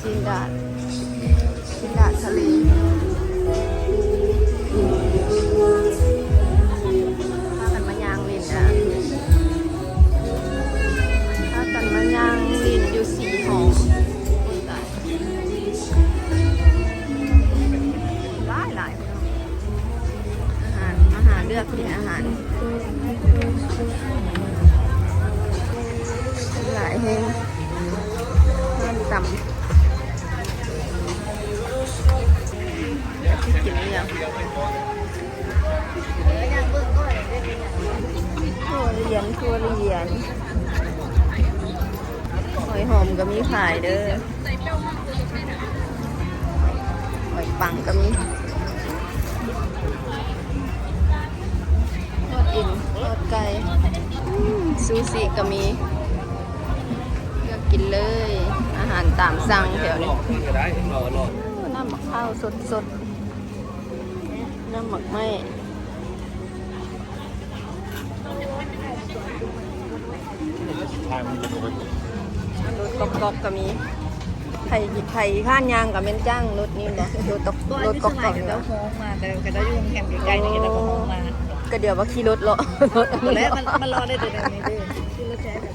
ກິນດາດ ກິນດາດທະເລ ພາກັນມາຍ່າງຫຼິ້ນນະ ພາກັນມາຍ່າງຫຼິ້ນຢູ່ສີຫໍ ໂອ້ຍຕາຍ ຫຼາຍໆ ອາຫານ ມາຫາເລືອກກິນອາຫານ ຫຼາຍແຮງ ຮ້ານຕຳ ຊິກິນອີ່ຫຍັງ? ຖົ່ວລຽນ ຖົ່ວລຽນ ຫອຍຫອມກໍມີຂາຍເດີ້. ຫອຍປັງກໍມີ ທອດເອັນ ທອດໄກ່ ອືມ ຊູຊິກໍມີ ເລືອກກິນເລີຍ ອາຫານຕາມສັ່ງແຖວນີ້ ໂອ້ ນ້ຳໝາກພ້າວສົດໆ ນ້ຳໝາກໄມ້ ລົດກອກໆກໍມີ ໃຜ ໃຜຄ້ານຍ່າງກໍແມ່ນຈ້າງລົດນີ້ບໍ່ ລົດກອກ ລົດກອກໆນີ້ບໍ່ ໂຮງມາ ແຕ່ເຂົາເຈົ້າຢູ່ໂຮງແຮມໃກ້ໆນີ້ ເຂົາເຈົ້າກໍໂຮງມາ ກໍດຽວວ່າຂີ່ລົດເລາະ ລົດອັນນີ້ ແລ້ວມັນ ມັນເລາະໄດ້ແຕ່ແບບນີ້ເດີ້ ຂີ່ລົດແທ້ແບບ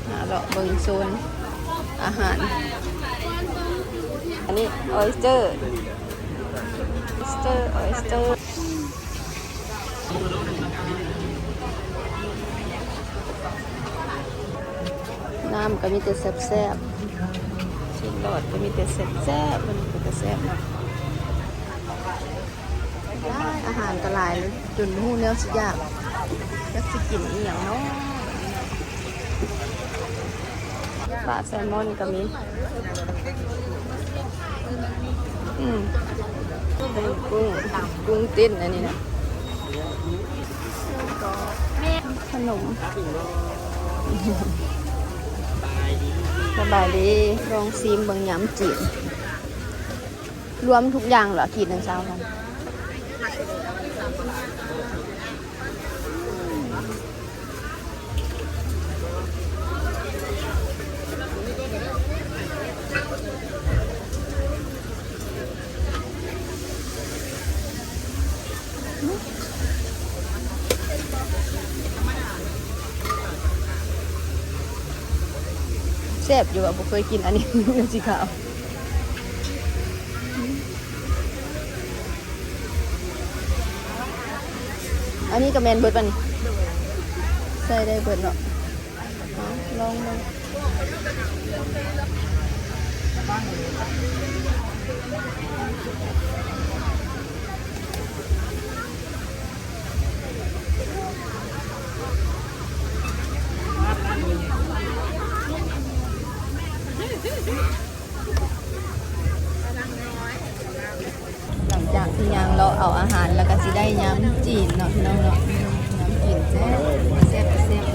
ຫາເລາະເບິ່ງໂຊນອາຫານ ອັນນີ້ ອອຍສເຕີ ອອຍສເຕີ ອອຍສເຕີ ນ້ຳກໍມີແຕ່ແຊບໆ ຊີ້ນຫຼອດກໍມີແຕ່ແຊບໆ ມັນເປັນຕາແຊບເນາະ. ອາຫານກໍຫຼາຍ ຈົນບໍ່ຮູ້ແນວຊິຢາກ ຈັກຊິກິນອີ່ຫຍັງເນາະ. ປາແຊມອນກໍມີ ອືມ ເປັນກຸ້ງ ກຸ້ງເຕັ້ນອັນນີ້ນະ ຂະໜົມ. ສະບາຍດີ ລອງຊີມເບິ່ງຍຳຈີນ. ລວມທຸກຢ່າງເຫຼືອຂີດໜຶ່ງຊາວພັນ. ແຊບຢູ່ ບໍ່ເຄີຍກິນອັນນີ້ ສີຂາວ. ອັນນີ້ກໍແມ່ນເບິດປະນີ້? ໂດຍ ໃສ່ໄດ້ເບິດເນາະ. ເອົາ ລອງເບິ່ງ. ຫຼັງຈາກທີ່ຍ່າງເລາະເອົາອາຫານ ແລ້ວກໍຊິໄດ້ຍຳຈີນເນາະ ພີ່ນ້ອງເນາະ. ຍຳຈີນແຊບ ແຊບ ແຊບ.